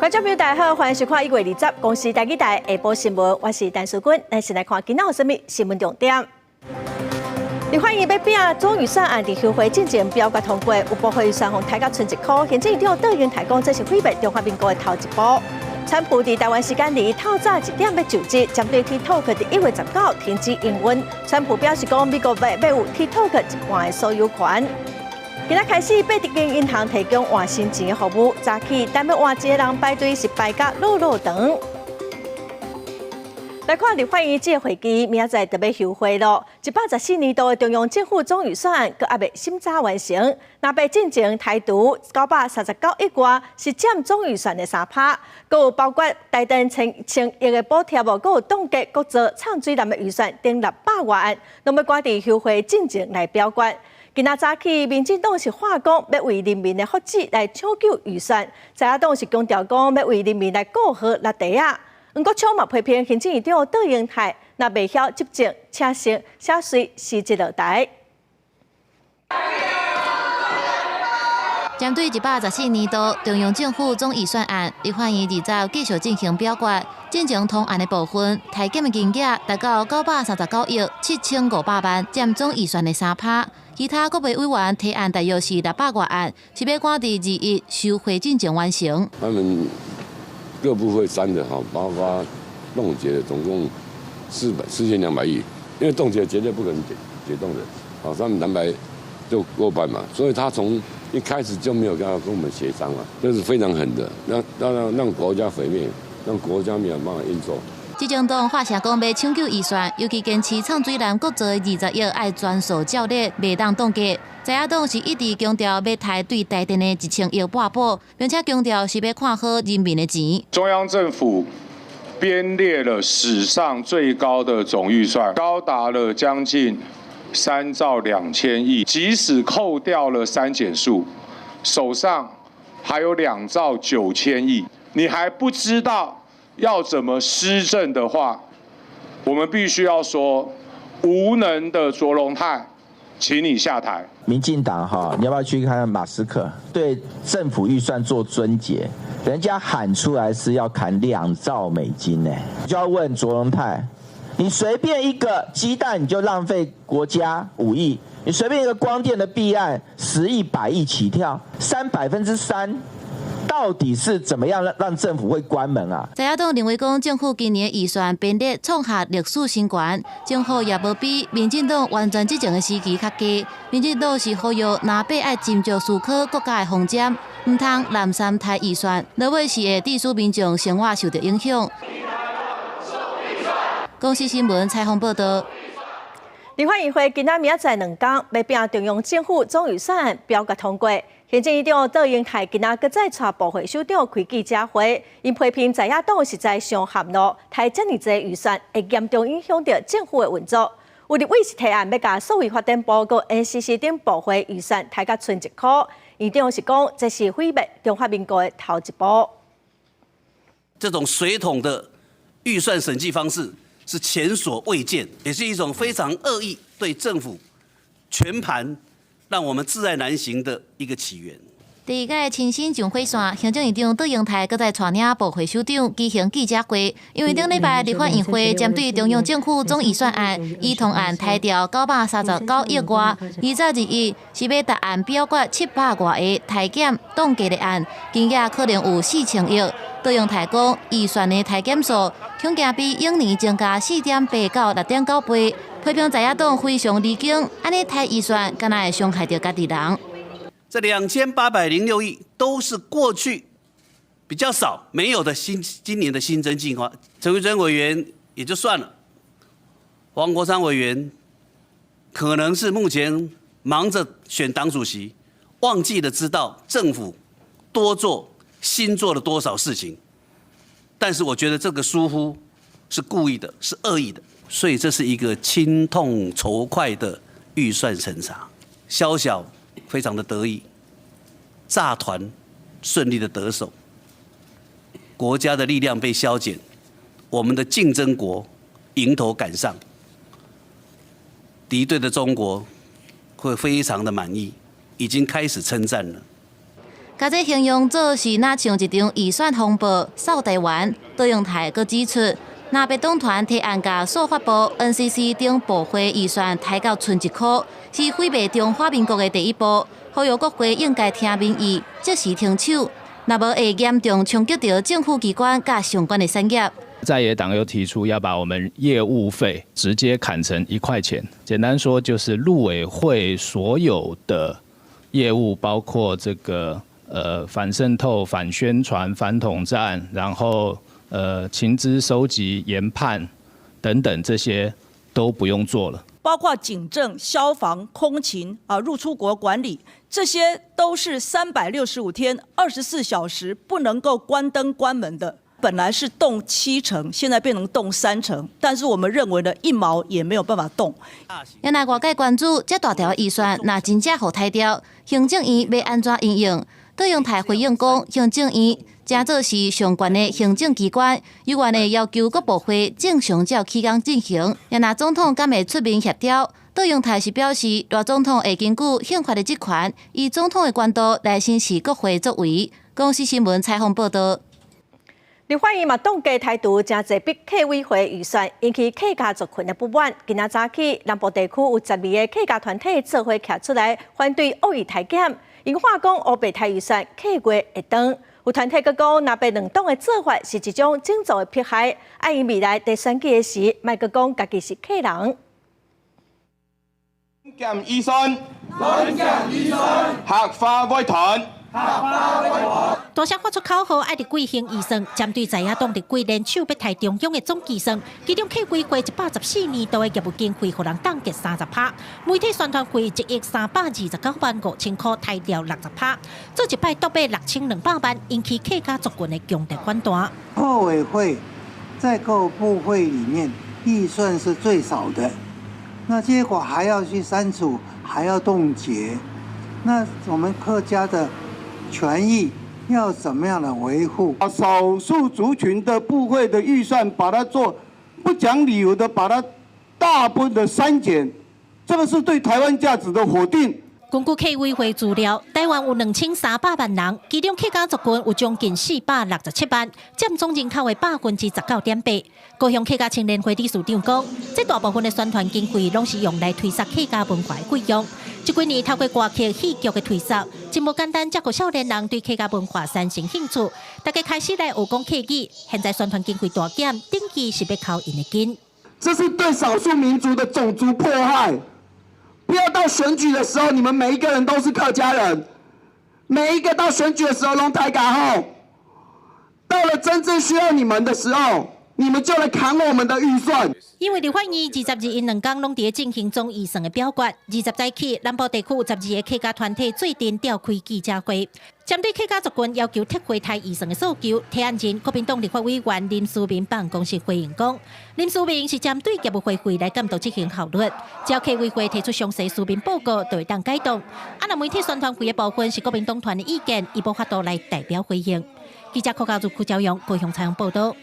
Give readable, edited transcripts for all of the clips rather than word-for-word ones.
觀眾朋友大家好，歡迎收看1月20公視台語台下晡新聞，我是陳淑君。咱先來看今仔有啥物新聞重點。立法院欲摒總預算案佇休會進前表決通過，有部分預算予刣甲賰一箍。行政院長卓榮泰講，這是毀滅中華民國的頭一步。川普佇台灣時間日透早1點欲就職，針對 TikTok 佇1月19停止營運，川普表示講，美國欲有 TikTok 一半的所有權。今仔開始，八間銀行提供換新錢的服務。早起等欲換錢的人排隊是排甲落落長。來看立法院這個會期，明仔載就欲休會囉。114年度的中央政府總預算案，閣猶未審查完成。若欲進前台獨939億外，是佔總預算的3趴。閣有包括台電1000億的補貼，閣有凍結國造藏水南的預算等600外案，攏欲趕佇休會進前來表決。今仔早起，民進黨是喊講欲為人民的福祉來搶救預算，在野黨是強調講欲為人民來顧好橐袋仔。黃國昌嘛批評行政院長卓榮泰，若袂曉執政，請先寫隨辭職落台。針對114年度中央政府總預算案，立法院二十繼續進行表決。進前通案的部分，刣減的金額達到939億7500萬，佔總預算的3趴。其他國會委員提案大約是600外案，是欲趕佇21休會進前完成。他們各部會刪的哈，包括凍結的，總共4200億，因為凍結絕對不可能解凍的，好，他們藍白就過半嘛，所以他從一開始就沒有跟我們協商啊，這是非常狠的，讓國家毀滅，讓國家沒有辦法運作。執政黨發聲講欲搶救預算，尤其堅持藏水南國造的20億愛全數照列，袂當凍結。在野黨是一直強調欲刣對台電的1000億撥補，並且強調是欲看好人民的錢。中央政府編列了史上最高的總預算，高達了將近3兆2000億，即使扣掉了刪減數，手上還有2兆9000億，你還不知道要怎麼施政的話，我們必須要說，無能的卓榮泰，請你下台。民進黨哈，你要不要去看看馬斯克對政府預算做撙節？人家喊出來是要砍2兆美金呢，就要問卓榮泰，你隨便一個雞蛋你就浪費國家5億，你隨便一個光電的弊案10億、100億起跳，3%。到底是怎麼樣讓政府會關門啊？在野黨認為講，政府今年預算編列創下歷史新高，政府也無比民進黨完全執政的時期較低。民進黨是呼籲藍白愛斟酌思考國家的方針，毋通濫訕刣預算，落尾是會致使民眾生活受著影響。公視新聞採訪報導。立法院會今仔明仔載兩工，欲摒中央政府總預算案表決通過。行政院長卓榮泰今仔閣再帶部會首長開記者會，𪜶批評在野黨實在傷含糊，刣遮爾濟預算會嚴重影響著政府的運作。有立委是提案欲共數位發展部佮 NCC 等部會預算刣甲賰一箍，院長是講這是毀滅中華民國的頭一步。這種水桶的預算審計方式是前所未見，也是一種非常惡意對政府全盤讓我們窒礙難行的一個起源。第二屆親身上火線，行政院長卓榮泰閣再帶領部會首長舉行記者會，因為頂禮拜立法院會針對中央政府總預算案，已通案刣掉939億外，2021是欲逐案表決700外个刣減凍結的案，金額可能有4000億。卓榮泰講，預算的刣減數恐驚比往年增加4.8到6.9倍，批評在野黨非常離經，按呢刣預算，敢若會傷害著家己人。這2806億都是過去比較少沒有的新今年的新增計劃。陳玉珍委員也就算了，黃國昌委員可能是目前忙着選黨主席，忘記了知道政府多做新做了多少事情。但是我覺得這個疏忽是故意的，是惡意的，所以這是一個親痛仇快的預算審查。蕭小非常的得意，詐團順利的得手，國家的力量被削減，我們的競爭國迎頭趕上，敵對的中國會非常的滿意，已經開始稱讚了。共這形容做是若像一場預算風暴掃台灣。卓榮泰閣指出，若別黨團提案共數發部 NCC 等部會預算刣到賰一箍，是毀滅中華民國的第一步。呼籲國會應該聽民意，即時停手，若無會嚴重衝擊著政府機關佮相關的產業。在野黨又提出要把我們業務費直接砍成1塊錢，簡單說就是陸委會所有的業務，包括這個反滲透、反宣傳、反統戰，然後情資收集、研判等等這些都不用做了。包括警政、消防、空勤啊、入出國管理，這些都是365天、24小時不能夠關燈關門的。本來是凍7成，現在變成凍3成，但是我們認為呢，一毛也沒有辦法動。也若外界關注這大條預算，若真正予刣掉，行政院欲按怎因應？卓榮泰回應講，行政院誠做是上懸的行政機關，有權會要求各部會正常照起工進行。也若總統敢會出面協調？卓榮泰是表示，賴總統會根據憲法的職權，以總統的權度來審視國會作為。公視新聞採訪報道。立法院嘛凍結刣除誠濟筆客委會預算，引起客家族群的不滿。今仔早起，南部地區有12个客家團體做伙徛出來反對惡意刣減，𪜶喊講烏白刣預算，客月會當。有團體閣講，藍白兩黨的做法是一種種族的迫害，愛𪜶未來佇選舉的時，莫閣講家己是客人。減預算，減預算，客話會斷。大聲發出口號，愛立委興預算，針對在野黨立委聯手欲刣中央的總預算，其中客委會114年度的業務經費，予人凍結30%，媒體宣傳費1億329萬5千箍，刣掉60%，做一擺倒買6200萬，引起客家族群的強烈反彈。客委會在各部會裡面預算是最少的，那結果還要去刪除，還要凍結，那我們客家的權益要怎麼樣來維護？少數族群的部會的預算，把它做不講理由的，把它大部分的刪減，這個是對台灣價值的否定。根據客委會資料，台灣有2300萬人，其中客家族群有將近467萬，佔總人口的19.8%。高雄客家青年會理事長講，這大部分的宣傳經費攏是用來推捒客家文化的費用。這幾年透過歌曲、戲劇的推捒，真無簡單，這個少年人對客家文化產生興趣，大家開始來學講客語。現在宣傳經費大減，等於是欲摳𪜶的筋。這是對少數民族的種族迫害。不要到選舉的時候，你們每一個人都是客家人，每一個到選舉的時候攏大家好。到了真正需要你們的時候，你們就來砍我們的預算。因為立法院22日兩工攏佇進行總預算的表決，20早起南部地區有12个客家團體做陣召開記者會，針對客家族群要求撤回刣預算的訴求，提案人國民黨立法委員林思明辦公室回應講，林思明是針對業務會費來監督執行效率，只要客委會提出詳細書面報告，就會當解凍。啊，若媒體宣傳費的部分是國民黨團的意見，伊無法度來代表回應。記者柯家如、柯朝陽高雄採訪報道。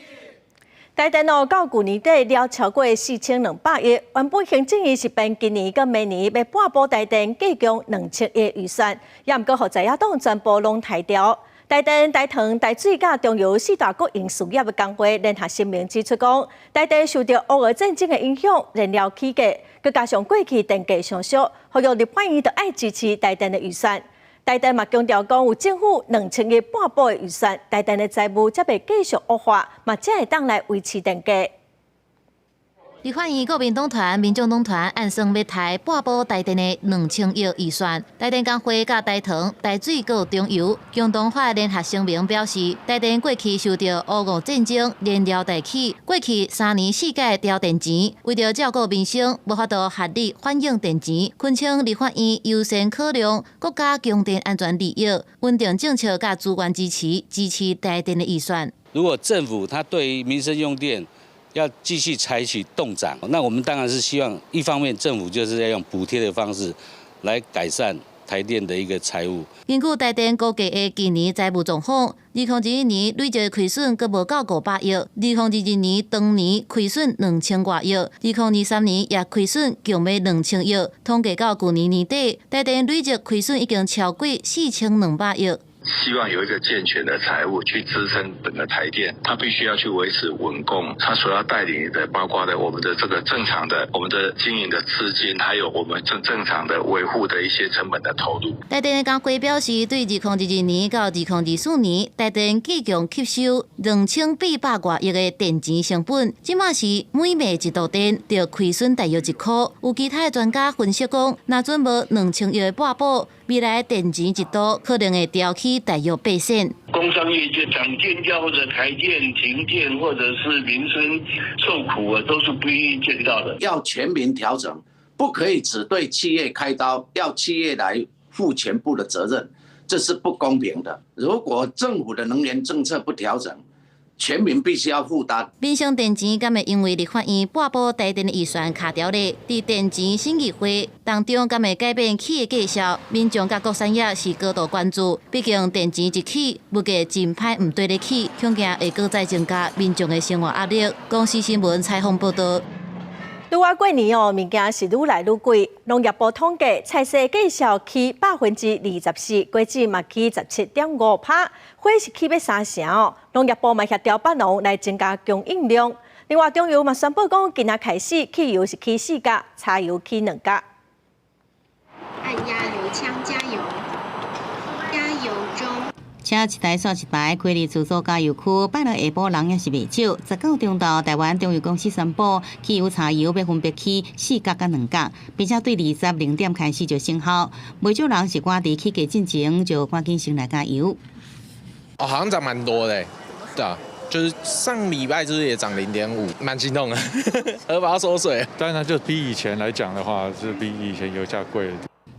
台電哦，到舊年底了超過4200億，原本行政院是編今年佮明年欲半補台電計共2000億預算，也毋過予在野黨全部攏刣掉。台電、台糖、台水佮中油四大國營事業的工會聯合聲明指出講，台電受著烏俄戰爭的影響，燃料起價，閣加上過去電價上俗，呼籲立法院著愛支持台電的預算。台電嘛強調講，有政府2000億半補的預算，台電的財務才袂繼續惡化，嘛才會當來維持電價。立法院國民黨團、民眾黨團按算欲刣半補台電的2000億預算，台電工會佮台糖、台水閣中油共同發聯合聲明表示，台電過去受著烏俄戰爭、燃料大起，過去3年四改調電錢，為著照顧民生，無法度合理反映電錢，懇請立法院優先考量國家供電安全利益，穩定政策佮資源支持，支持台電的預算。如果政府他對於民生用電，要繼續採取凍漲，那我們當然是希望一方面政府就是要用補貼的方式來改善台電的一個財務。根據台電估計的今年財務狀況，2021年累計虧損閣無夠500億，2022年當年虧損2000外億，2023年也虧損共欲2000億，統計到舊年年底，台電累計虧損已經超過4200億。希望有一個健全的財務去支撐整個台電，它必須要去維持穩供，它所要帶領的包括的我們的這個正常的我們的經營的資金，還有我們正常的維護的一些成本的投入。台電的工會表示，對2022年到2024年，台電計共吸收2800外億的電錢成本，這馬是每賣一度電就虧損大約1箍。有其他的專家分析講，若準無2000億的撥補，未來電錢一度可能會調起大約8仙。工商業界漲電價或者台電停電，或者是民生受苦啊，都是不願意見到的。要全民調整，不可以只對企業開刀，要企業來負全部的責任，這是不公平的。如果政府的能源政策不調整，全民必須要負擔。民生電錢敢會因為立法院撥補台電的預算卡條咧？佇電錢審議會當中，敢會改變起的價數？民眾佮各產業是高度關注。畢竟電錢一起，物價真歹毋綴咧起，恐驚會閣再增加民眾的生活壓力。公視新聞採訪報導。拄仔過年哦，物件是愈來愈貴。農業部統計，菜蔬價數起24%，果子嘛起17.5%，火是起欲三成哦。農業部嘛協調北農來增加供應量。另外，中油嘛宣布講，今仔開始汽油是起4角，柴油起2角。按壓油槍加油，加油中。車一台煞一台，開佇自助加油區，拜六下晡人也是袂少。19中晝，台灣中油公司宣布，汽油、柴油欲分別起4角佮2角，並且對20零點開始就生效。袂少人是趕佇起價進前就趕緊先來加油。哦，好像漲蠻多的，對啊，就是上禮拜就是也漲0.5，蠻心痛的，荷包縮水。當然，就比以前來講的話，是比以前油價貴。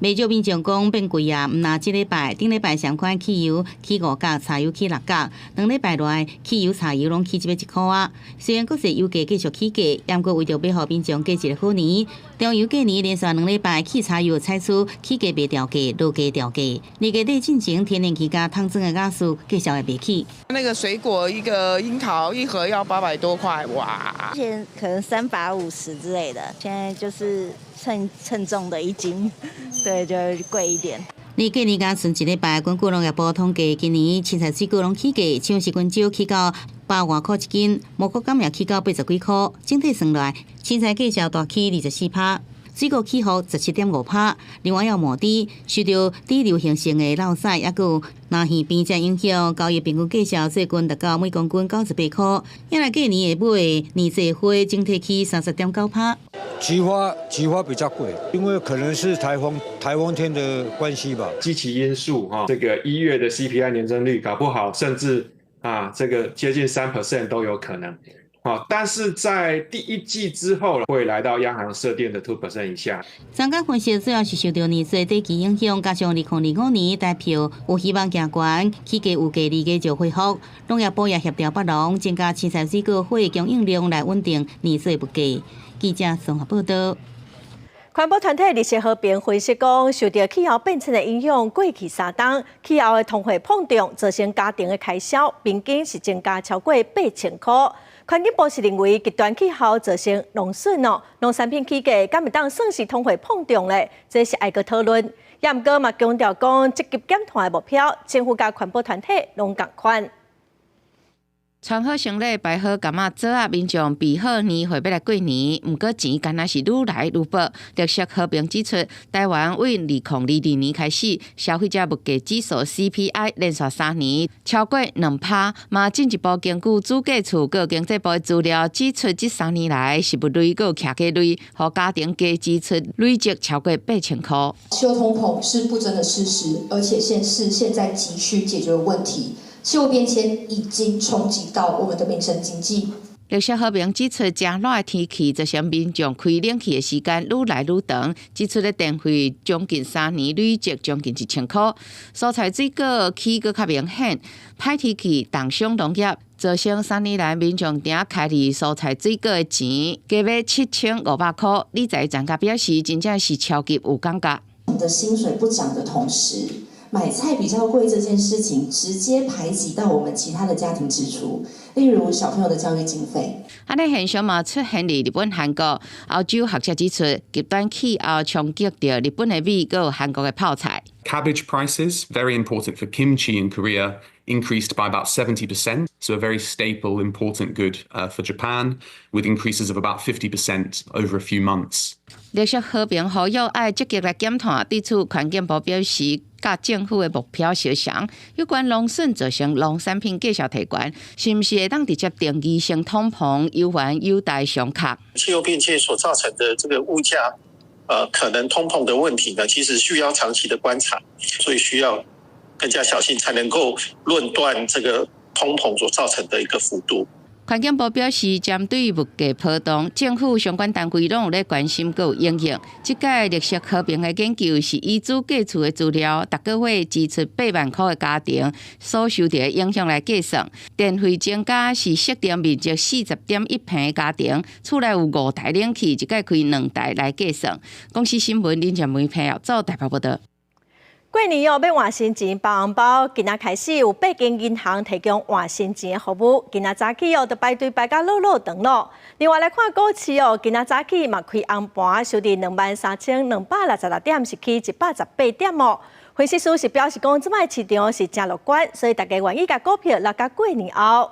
袂少民眾講變貴啊，毋若這禮拜、頂禮拜相款汽油起5角，柴油起6角，2禮拜內汽油、柴油攏起這欲1箍仔。雖然國際油價繼續起價，毋過為著欲予民眾過一个好年，中油過年連續兩禮拜汽柴油採取起價袂調價、落價調價。二月底進前，天然氣佮桶裝的瓦斯繼續會袂起。那個水果一個櫻桃一盒要800多塊，哇！之前可能350之類的，現在就是稱重的一斤，對，就貴一點。離過年才賰一禮拜，根據農業部統計，今年凊菜水果攏起價，像是香蕉起到百外箍一斤，蘑菇柑也起到80幾箍。整體算來，凊菜價數大起24%，水果起予17.5%。另外有毛豬受著豬流行性的落屎，抑閣有南魚病這影響，交易平均價數最近達到每公斤98箍。也來過年會買年祭花，整體起30.9%。菊花菊花比較貴，因為可能是颱風天的關係吧。基期因素哈，這個1月的 CPI 年增率搞不好甚至啊，這個接近3% 都有可能。好，但是在第一季之後會來到央行設定的 2% 以下。專家分析，主要是受著年稅底期影響，加上2025年台票有希望行懸，起價有價二月就恢復。農業部也協調北農增加凊菜水果貨供應量來穩定年節物價。記者綜合報道。環保團體綠色和平分析講，受著氣候變遷的影響，過去3冬氣候的通貨膨脹，造成家庭的開銷平均是增加超過8000箍。環境部是認為極端氣候造成農損哦，農產品起價，敢會當算是通貨膨脹咧？這是愛閣討論。也毋過嘛強調講，積極減碳的目標，政府佮環保團體攏仝款。穿好行李，擺好柑仔桌仔，民眾備好年貨欲來過年。毋過錢敢若是愈來愈薄。綠色和平指出，台灣對2022年開始，消費者物價指數 CPI 連續3年超過2%，嘛進一步根據主計處佮經濟部的資料指出，這3年來食物類佮徛家類，予家庭加支出累積超過8000箍。氣候通膨是不爭的事實，而且是現在急需解決的問題。氣候變遷已經衝擊到我們的民生經濟。綠色和平指出，誠熱的天氣造成民眾開冷氣的時間愈來愈長，支出的電費將近3年累積將近1000箍。蔬菜水果起閣較明顯，歹天氣凍傷農業，造成3年來民眾定開佇蔬菜水果的錢加欲7500箍。理財專家表示，真正是超級有感覺。你的薪水不漲的同時，買菜比較貴這件事情，直接排擠到我們其他的家庭支出，例如小朋友的教育經費。按呢現象嘛出現佇日本、韓國、歐洲學者指出，極端氣候衝擊著日本的米，閣有韓國的泡菜。Cabbage prices, very important for kimchi in Korea, increased by about 70%. So a very staple, important good for Japan, with increases of about 50% over a few months. 綠色和平呼籲愛積極來減碳，對此環境部表示，佮政府的目標相像。有關農損造成農產品價數提懸，是毋是會當直接定義成通膨，猶還有待商榷。氣候變遷所造成的這個物價，可能通膨的問題呢，其實需要長期的觀察，所以需要更加小心，才能夠論斷這個通膨所造成的一個幅度。環境部表示，針對物價波動，政府相關單位攏有咧關心，閣有應用。這屆綠色和平的研究是以主計處的資料，逐個月支出8萬箍的家庭所受著的影響來計算。電費增加是設定面積40.1坪的家庭，厝內有五台冷氣，一擺開兩台來計算。公視新聞林靜梅編譯做台北報導。過年哦，欲換新錢包紅包，今仔開始有八間銀行提供換新錢的服務。今仔早起哦，就排隊排甲落落長囉。另外來看股市哦，今仔早起嘛開紅盤，收佇23,266點，是起118點哦。分析師是表示講，這擺市場是誠樂觀，所以大家願意共股票留甲過年後。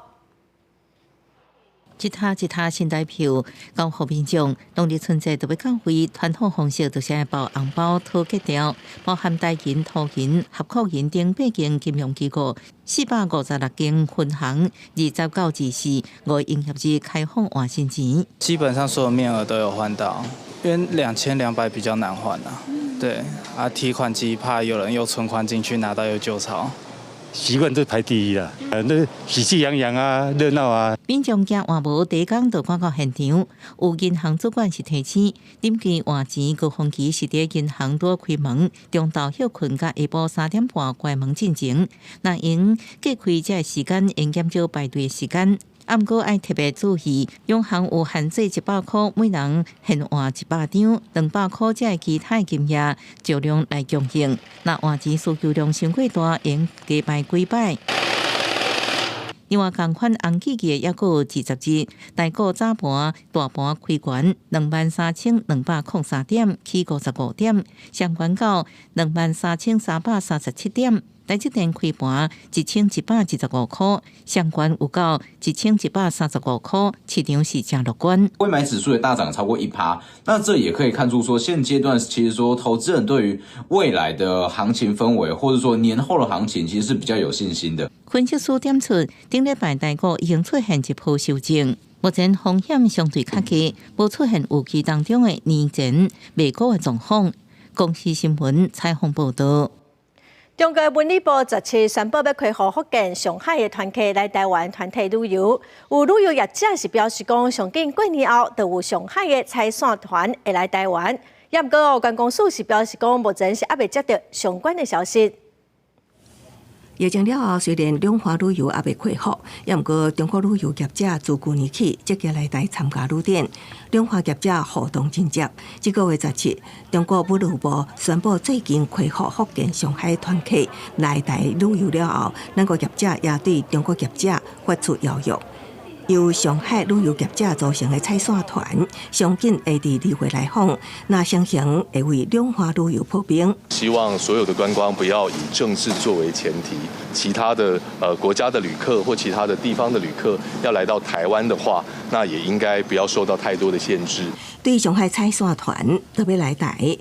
一沓一沓新台票交予民眾，農曆春節就欲到位，傳統方式就是愛包紅包討吉兆，包含台銀、土銀、合庫銀等八間金融機構，456間分行，20到24五營業日開放換新錢。基本上所有面額都有換到，因為2200比較難換啊。對啊，提款機怕有人又存款進去拿到又舊鈔。習慣都排第一啦，那喜氣洋洋啊，熱鬧啊。民眾驚換無，第一工就趕到現場。有銀行主管是提醒，臨期換錢高峰期是佇銀行拄開門，中晝歇睏佮下晡3點半關門進前，若用隔開這个時間，會減少排隊的時間。毋過愛特別注意，央行有限制100箍，每人現換100張，200箍才會其他金額照量來供應。若換錢需求量傷過大，會加排幾擺。另外，仝款紅記記的猶閣有20日，台股早盤大盤開懸23,203點，起55點，上懸到23,337點。台積電開盤1125箍，上懸有到1135箍，市場是誠樂觀。櫃買指數也大漲超過1%，那這也可以看出說，現階段其實說投資人對於未來的行情氛圍，或者說年後的行情，其實是比較有信心的。分析師點出，頂禮拜台股已經出現一波修正，目前風險相對較低，無出現預期當中的年前賣股的狀況。公視新聞採訪報導。中國文旅部17宣布欲開放福建、上海的團客來台灣團體旅遊。有旅遊業者是表示講，上緊過年後就有上海的踩線團會來台灣。也毋過觀光署是表示講，目前是猶未接著相關的消息。疫情了後，雖然兩岸旅遊猶未恢復，也毋過中國旅遊業者自舊年起積極來台參加旅展，兩岸業者互動真濟。這個月17，中國文旅部宣布最近開放福建、上海團客來台旅遊了後，咱國業者也對中國業者發出邀約。由上海旅遊業者組成的踩線團，上緊會佇2月來訪，若成行會為兩岸旅遊破冰。希望所有的觀光不要以政治作為前提，其他的國家的旅客或其他的地方的旅客要來到台灣的話，那也應該不要受到太多的限制。對上海踩線團特別來台，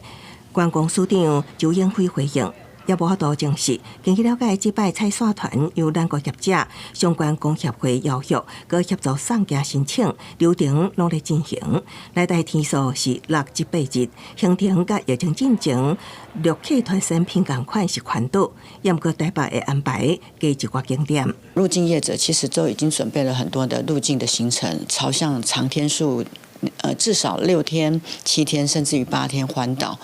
觀光署長周永輝回應。也無法度證實。根據了解，這擺踩線團由咱國業者相關工協會邀約，閣協助送件申請，流程攏咧進行。來台天數是6、7、8日，行程佮疫情進前陸客團產品仝款是寬度，也毋過台北會安排加一寡景點。入境業者其實都已經準備了很多的入境的行程，朝向長天數。至少6天、7天，甚至於8天環島，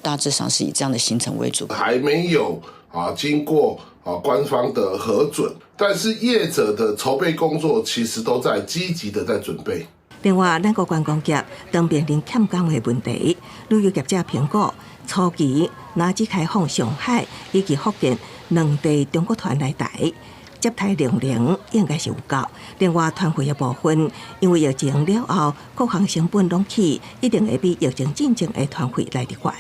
大致上是以這樣的行程為主。還沒有啊，經過啊官方的核准，但是業者的籌備工作其實都在積極的在準備。另外，咱國觀光業當面臨欠工的問題，旅遊業者評估初期若只開放上海以及福建兩地中國團來台。接待量能應該是有夠。另外，團費的部分，因為疫情了後，各項成本攏起，一定會比疫情進前的團費來得懸。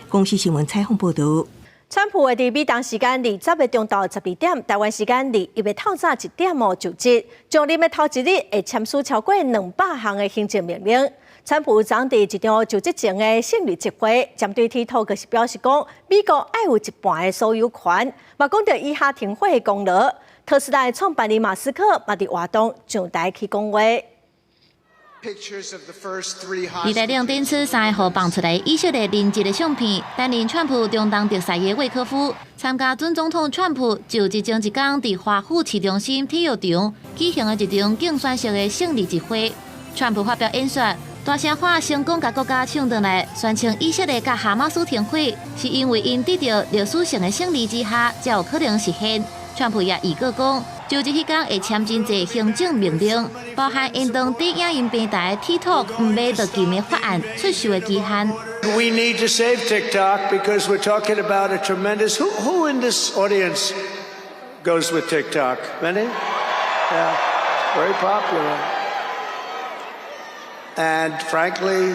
公視新聞採訪報導。川普會佇美東時間20的中晝12點，台灣時間21的透早1點哦就職。上任的頭一日會簽署超過200項的行政命令。川普昨佇一場就職前的勝利集會，針對 TikTok 是表示講，美國愛有一半的所有權，嘛講著以哈停火的功勞。特斯拉的創辦人馬斯克嘛佇活動上台去講話。佇台頂展出三个予放出來以色列人質的相片，擔任川普中東特使的魏科夫參加準總統川普就職前一工佇華府市中心體育場舉行的一場競選式的勝利集會。川普發表演說，大聲喊成功共國家唱轉來，宣稱以色列佮哈馬斯停火，是因為𪜶得著歷史性的勝利之下，才有可能實現。川普也預告講，就職彼工會簽真濟行政命令，包含延長佇影音平台 TikTok 毋買著金的法案出售的期限。 We need to save TikTok because we're talking about a tremendous. Who in this audience goes with TikTok? Many? Yeah, very popular. And frankly,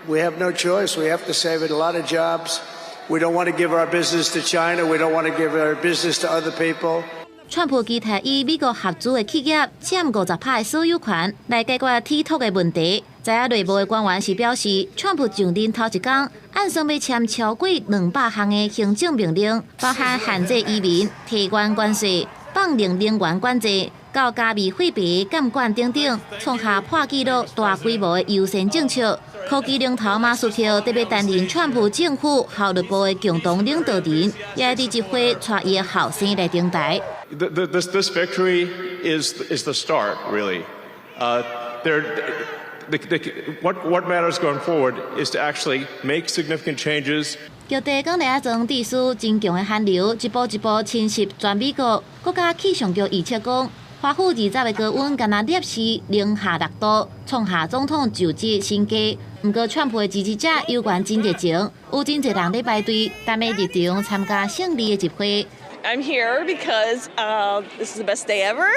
we have no choice. We have to save it. A lot of jobs. We don't want to give our business to China. We don't want to give our business to other people. 川普期待以美國合資的企業佔50%的所有權來解決 TikTok 的問題。知影內部的官員是表示，川普上任頭一工，按算欲簽超過200項的行政命令，包含限制移民、提懸關稅、放寬能源管制、到加密貨幣監管等等，創下破紀錄大規模的優先政策。科技龍頭馬斯克特別擔任川普政府效率部的共同領導人，也佇集會帶伊的後生來登台。 This victory is the start, really. What matters going forward is to actually make significant changes. 局地岡利亞莊地區真強的寒流，一波一波侵襲全美國。國家氣象局預測講，華府20的高溫干焦攝氏零下6度，創下總統就職新低。毋過，川普的支持者猶原真熱情，有真濟人咧排隊，等欲入場參加勝利的集會。 I'm here because this is the best day ever.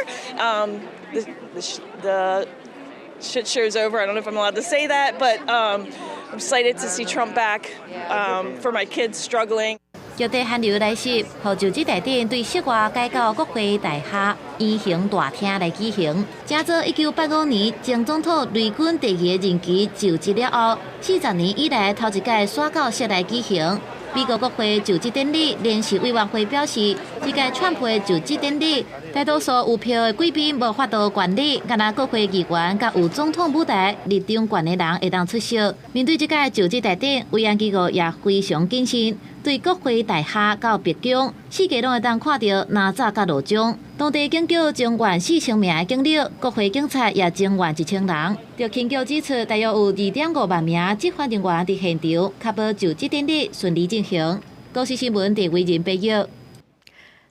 The shit show's over. I don't know if I'm allowed to say that, but I'm excited to see Trump back for my kids struggling. 局地寒流來襲，予就職大典對室外改到國會大廈圓形大廳來舉行。這做1985年前總統雷根第二個任期就職了後，40年以來頭一屆徙到室內舉行。美國國會就職典禮聯席委員會表示，這屆川普的就職典禮，大多數有票的貴賓無法度觀禮，干焦國會議員佮有總統舞台入場權的人會當出席。面對這屆就職大典，維安機構也非常謹慎，對國會大廈到白宮，四界攏會當看著哪閘佮路障。當地警局增員4000名的警力，國會警察也增員1000人。特勤局指出，大約有2.5萬名執法人員佇現場，確保就職典禮順利進行。公視新聞鄭偉仁報導。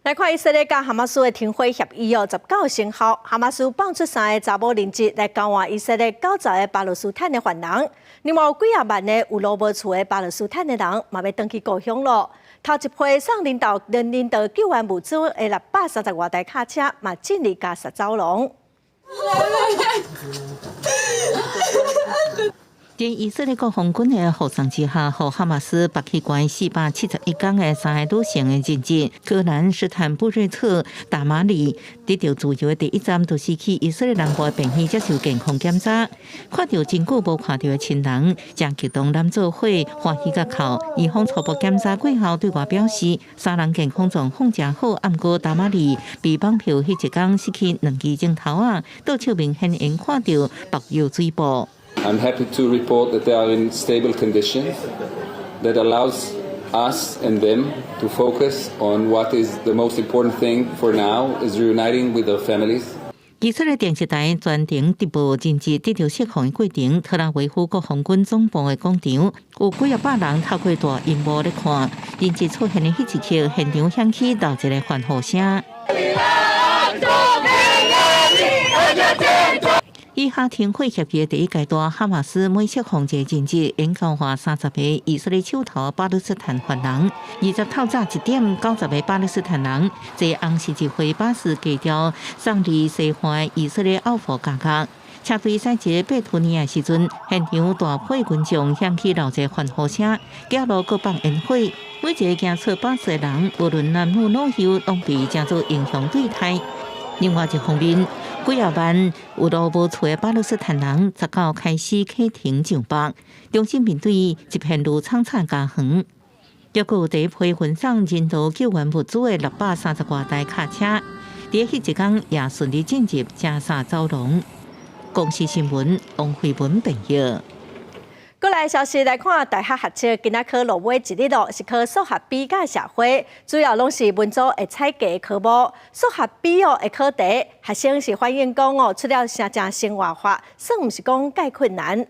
來看以色列佮哈馬斯的停火協議哦，19生效。哈馬斯放出三個查某人質來交換以色列90個巴勒斯坦的犯人。另外有幾仔萬个有路無厝的巴勒斯坦的人，嘛欲轉去故鄉囉。頭一批送人道人道救援物資的630外台卡車，嘛進入加薩走廊。佇以色列國防軍的護送之下，予哈馬斯縛去關471工的三个女性的人質，戈蘭斯坦布瑞特、達馬里得著自由的第一站，就是去以色列南部的病院接受健康檢查。看著真久無看著的親人，誠激動攬做伙歡喜甲哭。醫方初步檢查過後對外表示，三人健康狀況誠好，毋過達馬里被綁票彼一工失去兩支指頭仔，倒手明顯會看著縛藥水布。 I'm happy to report that they are in stable condition that allows us and them to focus on what is the most important thing for now is reuniting with their families. 以色列電視台全程直播人質得著釋放的過程，特拉維夫國防軍總部的廣場有幾仔百人透過大螢幕咧看人質出現的彼一刻，現場響起熱烈的歡呼聲。以哈停火協議的第一階段，哈馬斯每釋放一個人質，應交換30個以色列手頭巴勒斯坦犯人。20透早1點，90個巴勒斯坦人坐紅十字會巴士過橋，送離西岸以色列奧佛加格。車隊駛至貝圖尼亞時陣，現場大批群眾響起鬧熱歡呼聲，街路閣放煙火。每一个行出巴士的人，無論男女老幼，攏被當做英雄對待。另外一方面，幾仔萬有路無厝的巴勒斯坦人，19開始啟程上北，重新面對一片如蒼慘家園。抑閣有第一批運送人道救援物資的630外台卡車，佇彼一工也順利進入加沙走廊。公視新聞，王慧文編譯。過來消息來看，大學學測今仔考落尾一日咯，是考數學 B 佮社會，主要攏是文組會採計科目。數學 B 哦的考題，學生是反映講哦，出了誠正生活化，算毋是講蓋困難。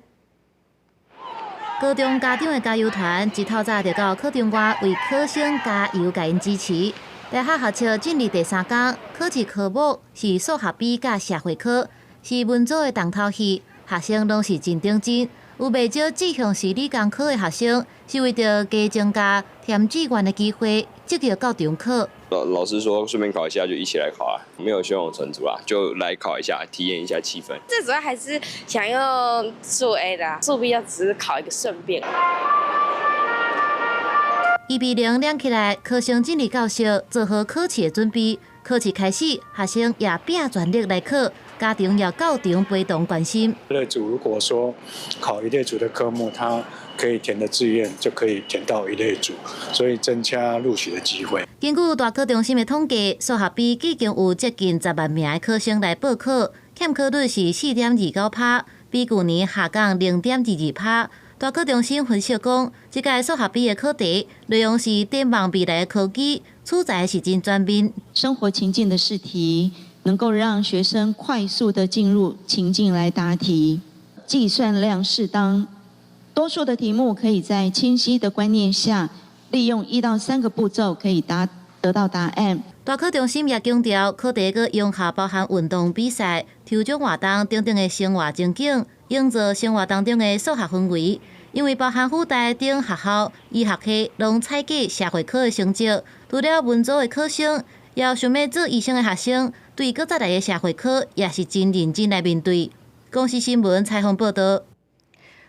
高中家長的加油團一透早就到考場外為考生加油，共𪜶支持。大學學測進入第三工，考試科目是數學 B 佮社會科，是文組的重頭戲，學生攏是真認真。有袂少志向是理工科的學生，是為著加增加填志願的機會，積極到場考。老師說順便考一下，就一起來考啊，沒有胸有成竹啊，就來考一下，體驗一下氣氛。最主要還是想要數 A 的，數 B 要只是考一個順便。預備鈴亮起來，考生進入教室做好考試的準備。考試開始，學生也拼全力來考，家長也到場陪同關心。一類組如果說考一類組的科目，他可以填的志願就可以填到一類組，所以增加錄取的機會。根據大考中心的統計，數學 B 已經有接近10萬名的考生來報考，欠考率是4.29%，比舊年下降0.22%。大考中心分析講，這屆數學 B 的考題內容是展望未來的科技，取材是真全面。生活情境的試題，能夠讓學生快速的進入情境來答題，計算量適當，多數的題目可以在清晰的觀念下，利用1到3個步驟可以得到答案。大考中心也強調，考題閣融合包含運動比賽、抽獎活動等等的生活情景，營造生活當中的數學氛圍。因為包含輔大等學校醫學系攏採計社會科的成績，除了文組的考生，也想欲做醫生的學生，對閣再來的社會科也是真認真來面對。公視新聞採訪報導。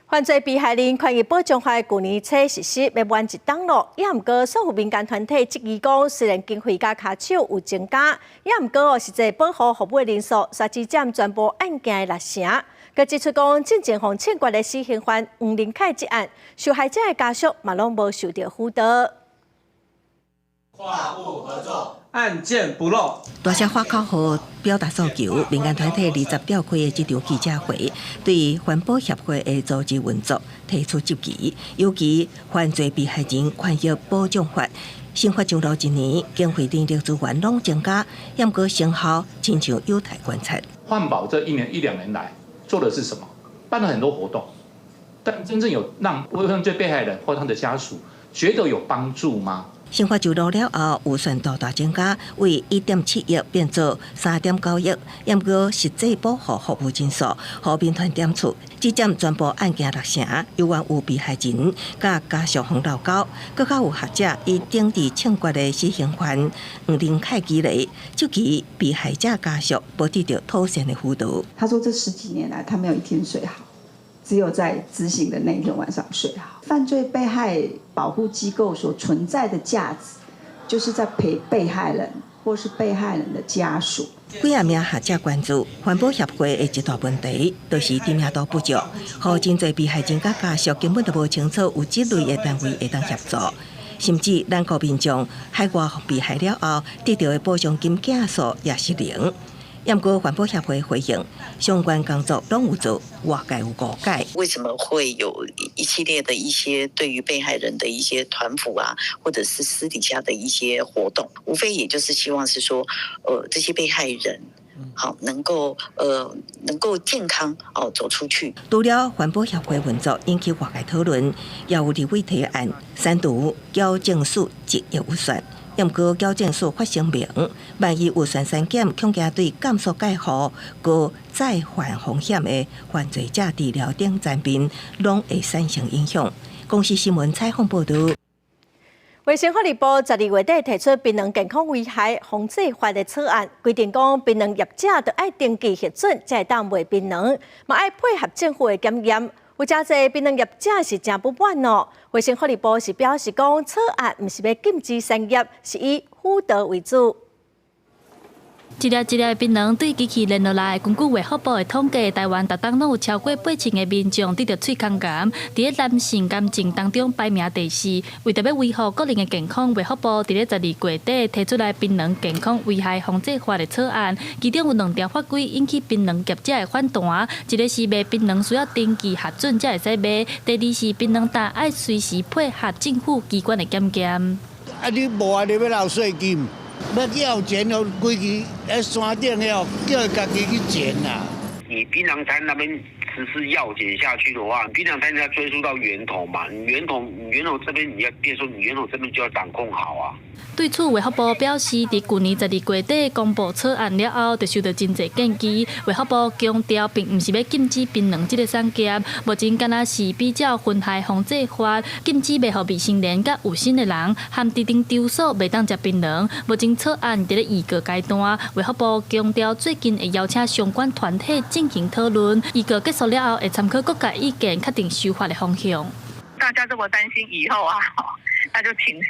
犯罪被害人權益保障法舊年初實施欲滿一冬咯，也毋過所有民間團體質疑講，雖然經費佮跤手有增加，也毋過哦，實際保護服務的人數，煞只佔全部案件的六成。閣指出講，進前予判決的死刑犯黃仁凱這案，受害者的家屬嘛攏無受著輔導。跨部合作，案件不漏。大聲發口號表達訴求，民間團體20召開的這場記者會，對環保協會的組織運作提出質疑，尤其犯罪被害人權益保障法，新法上路一年，經費人力資源攏增加，毋過成效親像有待觀察。環保這一年一兩年來做的是什麼？辦了很多活動，但真正有讓犯罪被害人或他的家屬覺得有幫助嗎？新法上路了後，預算大大增加，為1.7億變做3.9億，毋過實際保護服務人數，予民團點出，只佔全部案件六成，猶原有被害人佮家屬予鬧交，閣較有學者以等待判決的死刑犯黃仁凱舉例，質疑被害者家屬無得著妥善的輔導。他說這十幾年來，他沒有一天睡好，只有在執行的那一天晚上睡好。犯罪被害保護機構所存在的價值，就是在陪被害人或是被害人的家屬。幾仔名學者關注環保協會的一大問題，就是知名度不足，予真濟被害人佮家屬根本就無清楚有這類的單位會當協助，甚至咱國民眾海外被害了後得著的補償金件數也是零。毋過環保協會回應，相關工作攏有做，外界有誤解。為什麼會有一系列的一些對於被害人的一些團輔啊，或者是私底下的一些活動，無非也就是希望是說，這些被害人，好能夠健康哦走出去。除了環保協會運作引起外界討論，也有立委提案刪除矯正署一億預算。毋過矯正署發聲明，萬一預算刪減，恐驚對監所改護、閣再犯風險的犯罪者治療等層面，攏會產生影響。公視新聞採訪報導。衛生福利部12月底提出檳榔健康危害防制法的草案，規定講檳榔業者著愛登記核准，才會當賣檳榔，嘛愛配合政府的檢驗。有誠濟檳榔業者是誠不滿哦。衛生福利部是表示講，草案毋是欲禁止產業，是以輔導為主。一粒一粒的檳榔對機器連落來。根據衛福部的統計，台灣逐冬攏有超過8000个民眾得著喙空癌，佇咧男性癌症當中排名第四。為著欲維護國人的健康，衛福部佇咧12月底提出來檳榔健康危害防制法的草案，其中有兩條法規引起檳榔業者的反彈。一个是賣檳榔需要登記核准才會使賣，第二是檳榔擔愛隨時配合政府機關的檢驗。啊，你無啊，你欲納稅金？欲要錢哦，規支佇山頂遐，叫伊家己去撿啦。你檳榔攤那邊實施藥檢下去的話，檳榔攤要追溯到源頭嘛？你源頭，你源頭這邊你要變說，你源頭這邊就要掌控好啊。對此，衛福部表示，佇舊年12月底公布草案了後，就收到真濟建議。衛福部強調，並毋是欲禁止檳榔這个產業，目前敢若是比照薰害防制法，禁止賣予未成年佮有身的人，含特定場所袂當食檳榔。目前草案佇咧預告階段，衛福部強調，最近會邀請相關團體進行討論，預告結束了後會參考各界意見，確定修法的方向。大家這麼擔心以後啊，那就請。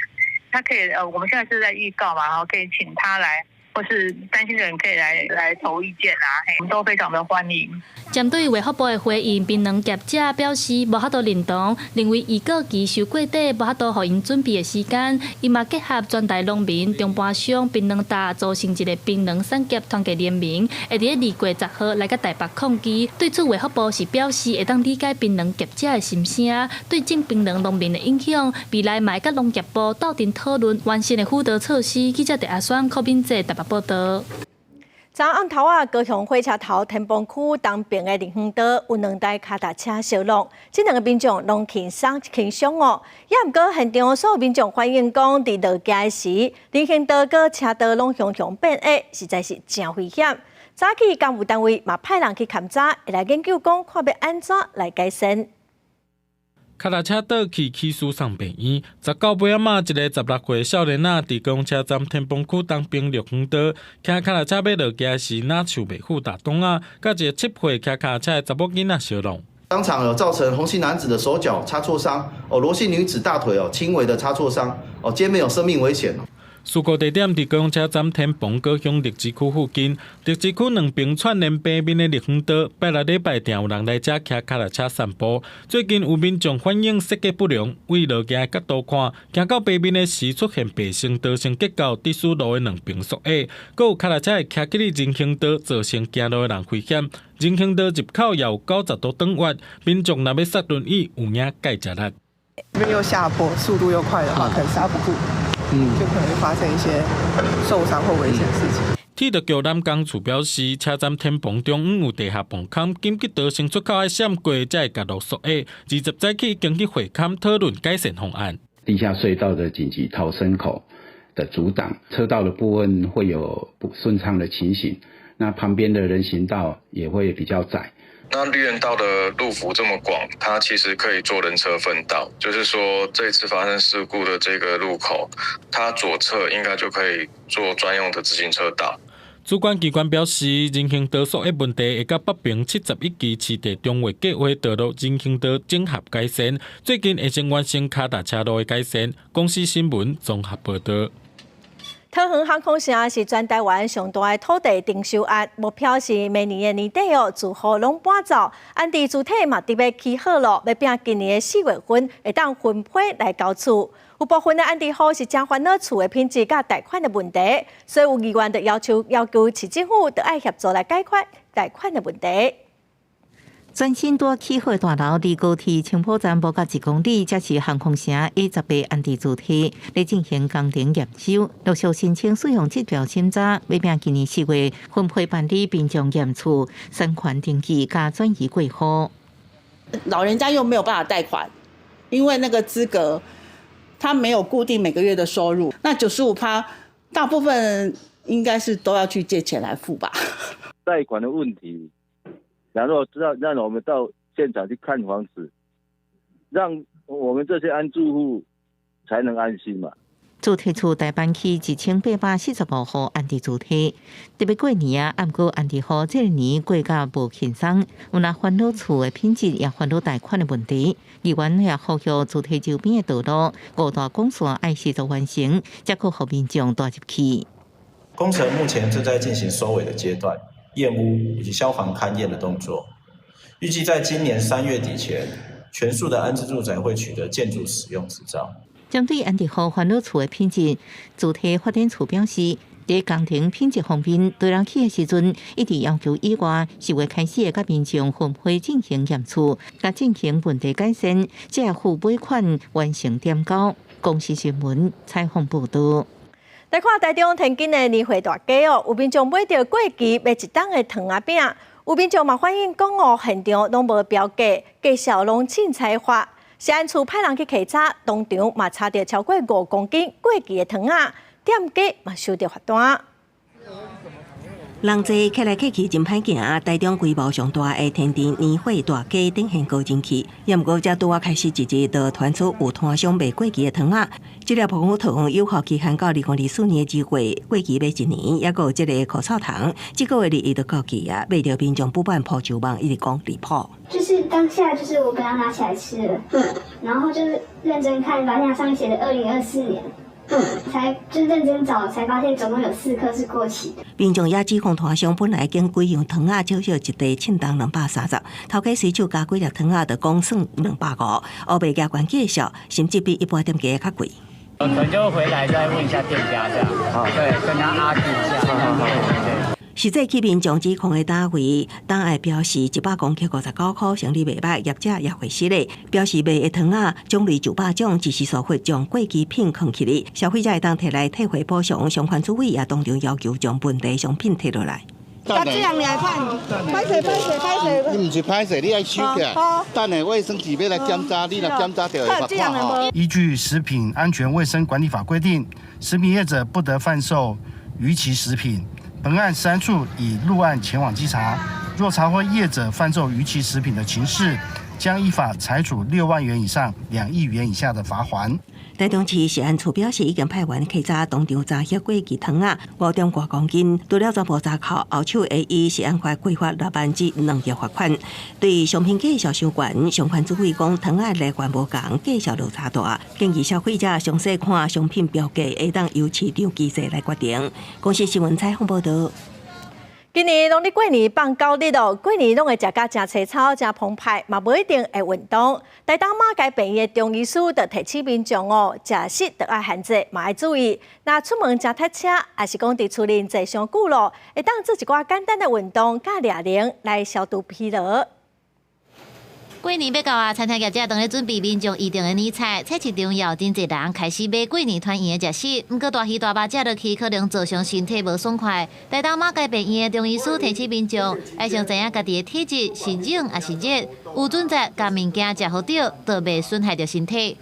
他可以，我們現在是在預告嘛，然後可以請他來，或是擔心的人可以來投意見啊，我們都非常的歡迎。針對衛福部的回應，檳榔業者表示無法度認同，認為預告期傷過短，無法度予𪜶準備的時間。伊嘛結合全台農民、中盤商、檳榔擔組成一个檳榔產業團結聯盟，會佇咧2月10號來佮台北抗議。對此，衛福部是表示會當理解檳榔業者的心聲，對種檳榔農民的影響，未來嘛會佮農業部鬥陣討論完善的輔導措施。記者鄭阿雙、柯敏哲台北報導。昨暗頭仔，高雄火車頭天崩區東爿的人行道有兩台跤踏車相挵，這兩个民眾攏輕傷輕傷哦。也毋過現場所有民眾反映講，佇落街時，人行道佮車道攏雄雄變矮，實在是誠危險。早起工務單位嘛派人去勘查，會來研究講看欲按怎來改善。跤踏車倒去起訴送病院。19尾仔嘛，一个16歲少年仔佇高雄車站天崩區東爿綠園道，騎跤踏車欲落街時，若樹袂赴踏擋仔，佮一個7歲騎跤踏車的查某囡仔相挵。當場有造成洪姓男子的手腳擦挫傷，哦，羅姓女子大腿哦輕微的擦挫傷，哦，皆沒有生命危險。事故地點佇高雄車站天蓬高雄綠植區附近，綠植區兩邊串聯北面的綠園道，拜六禮拜定有人來遮騎跤踏車散步。最近有民眾反映設計不良，為落街角度看，行到北面的時出現白線導線結構，致使路的兩邊縮矮，閣有跤踏車會騎去人行道，造成行路的人危險。人行道入口也有90度轉彎，民眾若欲剎輪椅，有影蓋食力。因為又下坡，速度又快的話，可能剎不住。就可能會發生一些受傷或危險事情。鐵道局南港處表示，車站天棚中央有地下泵坑，緊急逃生出口愛閃過，才會共路縮矮。20早起已經去會勘討論改善方案。地下隧道的緊急逃生口的阻擋，車道的部分會有不順暢的情形，那旁邊的人行道也會比較窄。那綠園道的路幅這麼廣，它其實可以做人車分道，就是說這次發生事故的這個路口，它左側應該就可以做專用的自行車道。主管機關表示，人行道縮矮問題會佮北平71期市地重劃計畫道路人行道整合改善，最近會先完成跤踏車路的改善。公視新聞綜合報導。桃園航空城是全台灣上大的土地徵收案，目標是明年的年底哦，住戶攏搬走。安置主體嘛特別起好咯，欲拼今年的4月份會當分批來交厝。有部分的安置戶是誠煩惱厝的品質佮貸款的問題，所以有議員就要求市政府著愛協助來解決貸款的問題。全新拄起好大樓，離高鐵青埔站無到1公里，這是航空城 A18安置主體咧進行工程驗收，陸續申請使用指標審查，欲拼今年4月分批辦理民眾驗厝、產權登記佮轉移過戶。老人家又沒有辦法貸款，因為那個資格，他沒有固定每個月的收入，那95趴，大部分應該是都要去借錢來付吧。貸款的問題。然後讓我們到現場去看房子，讓我們這些安住戶才能安心嘛。主體厝大班區1845戶安置主體，特別過年啊，毋過安置戶這个年過甲無輕鬆，有若煩惱厝的品質，也煩惱貸款的問題。議員也呼籲主體周邊的道路五大幹線愛協助完成，才閣予民眾蹛入去。工程目前正在進行收尾的階段，驗屋以及消防勘驗的動作，預計在今年3月底前，全數的安置住宅會取得建築使用執照。針對安置戶煩惱厝的品質，主體發展處表示，佇工程品質方面，對人起的時陣，一直要求以外，10月開始會佮民眾分批進行驗厝，佮進行問題改善，才會付尾款完成點交。公視新聞採訪報導。來看台中天津的年貨大街哦，有民眾買著過期賣一冬的糖仔餅，有民眾嘛反映講哦，現場攏無標價，價數攏凊彩話。食安處派人去稽查，當場嘛查著超過5公斤過期的糖仔，店家嘛收著罰單。人濟客來客去真歹行，台中規模上大的天津年貨大街展現高人氣。也毋過才拄仔開始一日，就傳出有攤商賣過期的糖仔。這粒膨糖有效期限到2024年2月，過期欲一年，抑閣有這个口哨糖，這個月日伊就到期啊，買著民眾不滿鋪就網，一直講離譜。就是當下，就是我剛剛拿起來吃了，然後就是認真看，發現它上面寫的2024年。才就認真找，才發現總共有四顆是過期的。民眾也指控攤商本來經幾樣糖仔，少少一袋稱重230，頭家隨手加幾粒糖仔，就講算250，烏白加懸介紹，甚至比一般店家較貴。可能就回來再問一下店家，這樣，對，跟他 argue 一下，對對。實際去民眾指控的單位，當愛表示100公克59塊，生理袂䆀，業者也會失禮，表示賣的糖仔種類數百種，只是疏忽將過期品囥起來，消費者會當提來退回補償，相關主委也當場要求將問題商品退落來。這樣來看，歹勢歹勢歹勢。你毋是歹勢，你愛收起來。等下衛生局欲來檢查，你若檢查著會罰款吼。依據食品安全衛生管理法規定，食品業者不得販售逾期食品。本案食安處已入案前往稽查，若查獲業者販售逾期食品的情事，將依法裁處6萬元以上2億元以下的罰鍰。台中市食安處表示，已經派員稽查當場查獲過期糖仔5點外公斤，除了全部查扣，後手會依食安法規罰6萬至2億罰款。對商品價數傷懸，相關主委講糖仔來源無仝，價數落差大，建議消費者詳細看商品標價，會當由市場機制來決定。公視新聞採訪報導。今年農曆過年放9日咯，過年攏會食甲誠粗糙、誠澎湃，嘛無一定會運動。台東馬偕病院的中醫師就提醒民眾哦，食食著愛限制，嘛愛注意。若出門誠塞車，抑是講佇厝裡坐傷久咯，會當做一寡簡單的運動，佮掠能來消除疲勞。過年欲到啊，餐廳業者當咧準備民眾預訂的年菜，菜市場也有真濟人開始買過年團圓的食食。毋過大魚大肉食落去，可能造成身體無爽快。台東馬偕病院的中醫師提醒民眾，愛先知影家己的體質是冷抑是熱，有準則共物件食予著，就袂損害著身體。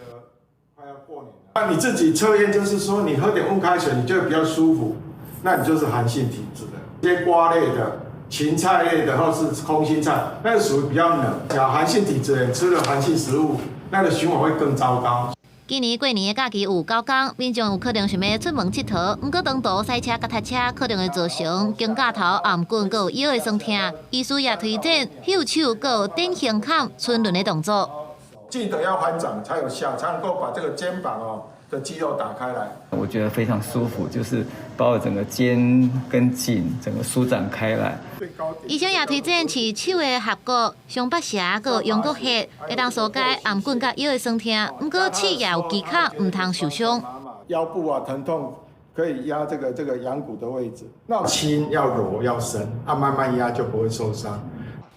那你自己測驗，就是說你喝點溫開水，你就會比較舒服，那你就是寒性體質的。一些瓜類的、芹菜類的，或是空心菜，那個屬於比較冷。小寒性體質人吃了寒性食物，那個循環會更糟糕。今年過年的假期有9工，民眾有可能想欲出門𨑨迌，毋過長途駛車佮塞車，可能會造成肩胛頭、頷頸閣有腰的酸痛。醫師也推薦右手閣有典胸坎春輪的動作。記得要翻掌才有效，才能夠把這個肩膀哦的肌肉打開來。我覺得非常舒服，就是把我整個肩跟頸整個舒展開來。醫生也推薦試手的合谷、雙北斜閣陽谷穴，會當紓解頷頸佮腰的酸痛。毋過試也有技巧，毋通受傷。腰部啊疼痛可以壓這個陽谷的位置，那輕要柔要深，啊慢慢壓就不會受傷。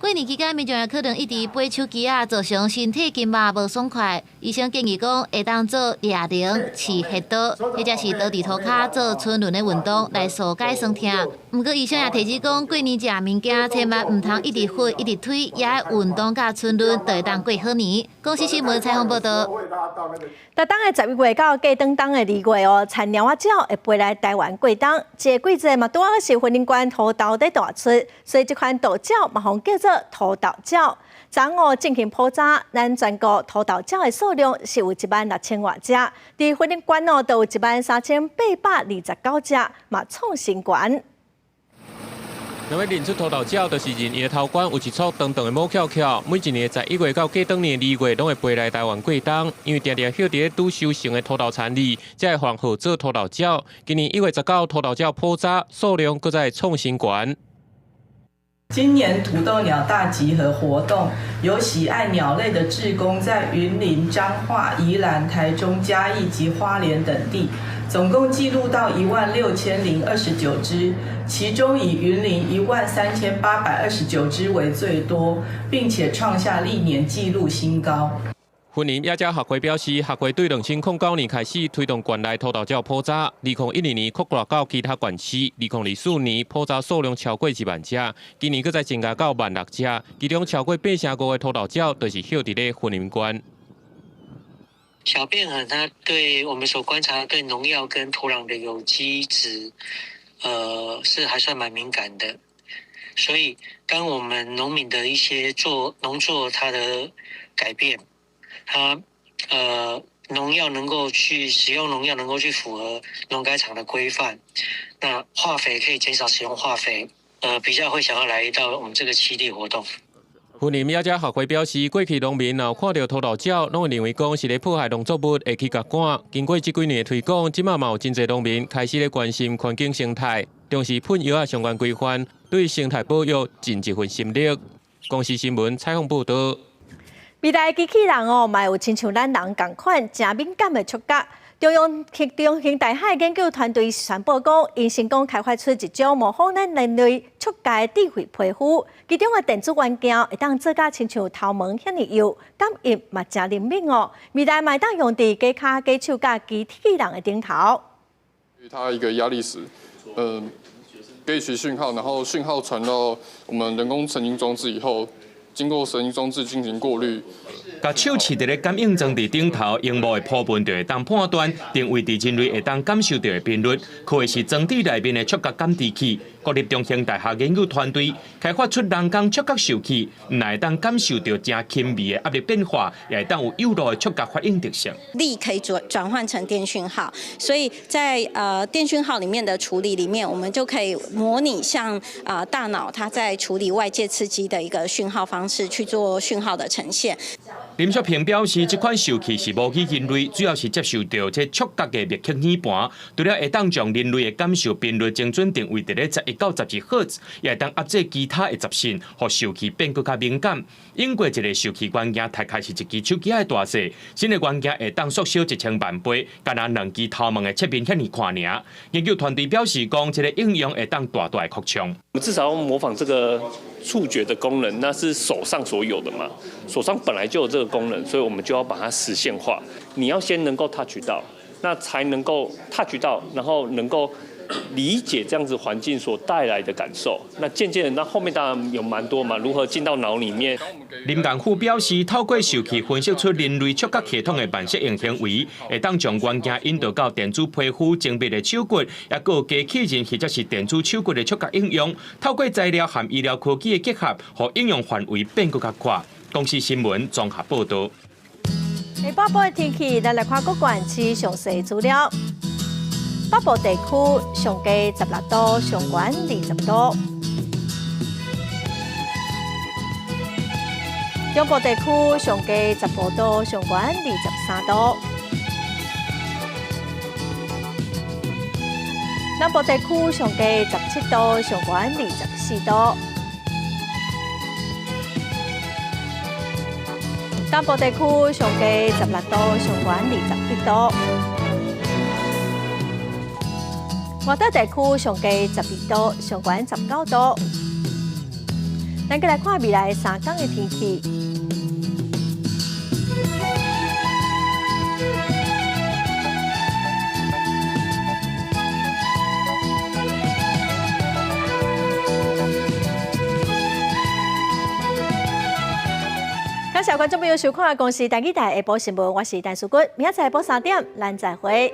過年期間，民眾也可能一直掰手機仔，造成身體筋肉無爽快。醫生建議講，會當做掠能、試穴道，或者是倒佇塗跤做春輪的運動來紓解酸痛。毋過醫生也提醒講，過年食物件千萬毋通一直喝一直推，也愛運動佮春運，就會當過好年。公視新聞採訪報導。逐冬的11月到過轉冬的2月哦，田鳥仔鳥會飛來台灣過冬。這個季節嘛，拄好是雲林縣土豆咧大出，所以這款渡鳥嘛，予叫做土豆鳥。昨昏進行普查，咱全國土豆鳥的數量是有1萬6千外隻，佇雲林縣哦，就有1萬3829隻，嘛創新高。若欲認出土豆鳥，就是認伊的頭冠有一撮長長的毛翹翹。每一年11月到過轉年2月，攏會飛來台灣過冬。因為定定歇佇咧拄收成的土豆田裡，才會予人號做土豆鳥。今年1月19，土豆鳥普查數量閣再創新高。今年土豆鳥大集合活動，由喜愛鳥類的志工在雲林、彰化、宜蘭、台中、嘉義及花蓮等地，總共記錄到1萬6029隻，其中以雲林1萬3829隻為最多，並且創下歷年紀錄新高。雲林野鳥學會表示，學會對2009年開始推動縣內土豆鳥普查，2012年擴大到其他縣市，2024年普查數量超過1萬隻，今年閣再增加到1萬6隻，其中超過85%的土豆鳥就是歇佇咧雲林縣。小便鴴它對我們所觀察對農藥跟土壤的有機質，是還算蠻敏感的，所以當我們農民的一些做農作它的改變。它，農藥能夠去使用，農藥能夠去符合農改場的規範，那化肥可以減少使用化肥，比較會想要來到我們這個棲地活動。雲林野鳥學會表示，過去農民若有看著土豆鳥，攏會認為講是咧破壞農作物，會去共趕。經過這幾年的推廣，這馬嘛有真濟農民開始咧關心環境生態，重視噴藥仔相關規範，對生態保育盡一份心力。公視新聞採訪報導。未來機器人哦，嘛有親像咱人仝款，誠敏感的觸覺。中央興大學研究團隊宣布講，𪜶成功開發出一種模仿咱人類觸覺的智慧皮膚，其中的電子元件會當做甲親像頭毛遐爾幼，感應嘛誠靈敏哦。未來嘛會當用佇假跤、假手佮機器人的頂頭。它一個壓力時，給予訊號，然後訊號傳到我們人工神經裝置以後。經過神經裝置進行過濾，共手持佇咧感應裝置頂頭，螢幕的波紋就會當判斷定位佇人類會當感受著的頻率，可謂是裝置內面的觸覺感知器。國立中興大學研究團隊開發出人工觸覺受器，毋但會當感受著誠輕微的壓力變化，也會當有幼腦的觸覺反應特性。力可以轉換成電訊號，所以在電訊號裡面的處理裡面，我們就可以模擬像大腦它在處理外界刺激的一個訊號方式去做訊號的呈現。林淑萍表示，這款受器是模擬人類，主要是接受著這觸覺的麥克耳盤，除了會當將人類的感受頻率精準定位佇咧11到12赫茲，也會當壓制其他的雜訊，予受器變閣較敏感。英國一个受器元件大概是一支手機仔大細，新的元件會當縮小1000萬倍，干焦兩支頭毛的切面遐爾寬爾。研究團隊表示講，這个應用會當大大的擴張。我們至少要模仿這個觸覺的功能，那是手上所有的嘛，手上本來就有這個功能，所以我們就要把它實現化。你要先能夠 touch 到，那才能夠 touch 到，然後能夠理解這樣子環境所帶來的感受。那漸漸的，那後面當然有蠻多嘛，如何進到腦裡面？林建富表示，透過受器分析出人類觸覺系統的慢適應行為，會當將元件引導到電子皮膚精密的手骨，抑閣有機器人或者是電子手骨的觸覺應用。透過材料和醫療科技的結合，予應用範圍變閣較闊。公視新聞綜合報導。下晡晡的天氣，咱來看各縣市詳細資料。北部地區上低16度，上懸20度；中部地區上低15度，上懸23度；南部地區上低17度，上懸24度；東部地區上低16度，上懸21度。外島地區上低12度，上懸19度。咱閣來看未來3天的天氣。感謝觀眾朋友收看《公視台語台下晡新聞》，我是陳淑君，明仔載下晡3點，咱再會。